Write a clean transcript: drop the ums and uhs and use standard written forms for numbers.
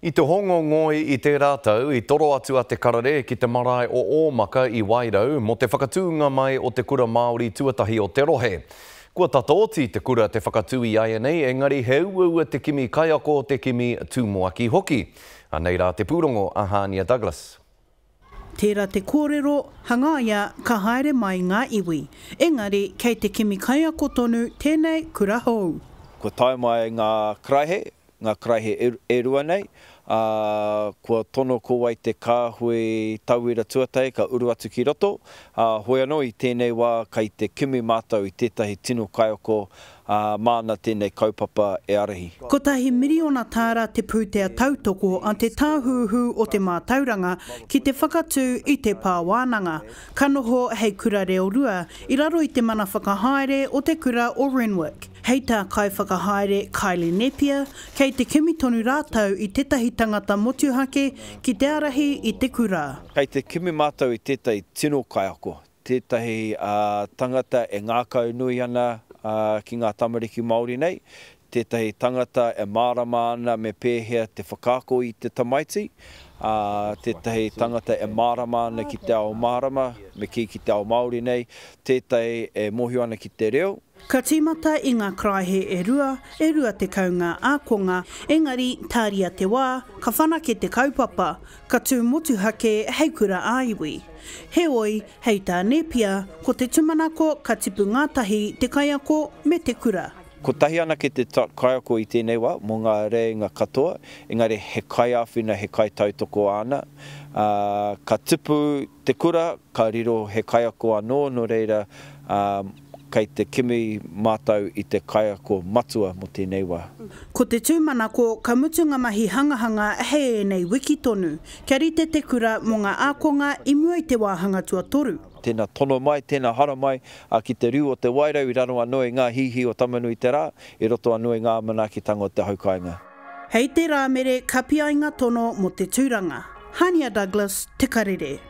I te Hōngongoi i tērā tau, i toro atu a Te Karere ki te marae o Ōmaka i Wairau mō te whakatūnga mai o te kura Māori tuatahi o te rohe. Kua tata oti te kura te whakatū i āianei, engari he uaua te kimi kaiako, te kimi tumuaki hoki. Anei rā te pūrongo a Hānia Douglas. Tērā te kōrero, hangaia ka haere mai ngā iwi. Engari kei te kimi kaiako tonu tēnei kura hou. Kua tae mai ngā karaehe, ngā karaehe e rua nei, ā, kua tono ko wai te kāhui tauira tuatahi ka uru atu ki roto, ā, hoi anō i tēnei wā kei te kimi mātou i tētahi tino kaiako, ā, māna tēnei kaupapa e ārahi. Kotahi miriona tāra te pūtea tautoko a Te Tāhuhu o te Mātauranga ki te whakatū i te pā wānanga, ka noho hei kura reorua i raro i te mana whakahaere o te kura o Renwick. Hei tā kaiwhakahaere Kylie Nepia, kei te kimi tonu rātou i tētahi tangata motuhake ki te ārahi i te kura. Kei te kimi mātou i tētahi tino kaiako, tētahi tangata e ngākaunui ana ki ngā tamariki Māori nei, tētahi tangata e mārama ana me pēhea te whakaako i te tamaiti, tētahi tangata e mārama ana ki te ao mārama, me kī ki te ao Māori nei, tētahi e mōhio ana ki te reo. Ka tīmata i ngā karaehe e rua, e 20 ngā ākonga, engari tāria te wā, ka whanake te kaupapa, ka tū motuhake hei kura ā-iwi. Heoi, hei tā Nēpia, ko te tūmanako ka tipu ngātahi te kaiako me te kura. Kotahi anake te kaiako i tēnei wā mō ngā rēinga katoa, engari he kaiāwhina, he kaitautoko āna. Ā, ka tipu te kura, ka riro he kaiako anō, nō reira, ā, kei te kimi mātou i te kaiako matua mō tēnei wā. Ko te tūmanako ka mutu ngā mahi hangahanga hei ēnei wiki tonu, kia rite te kura mō ngā ākonga i mua i te wāhanga tuatoru. Tēnā tono mai, tēnā haramai, ā, ki te riu o te Wairau i raro anō i ngā hīhī o Tamanuiterā, i roto anō i ngā manaakitanga o te hau kāinga. Hei te Rāmere kapi ai ngā tono mō te tūranga. Hania Douglas, Te Karere.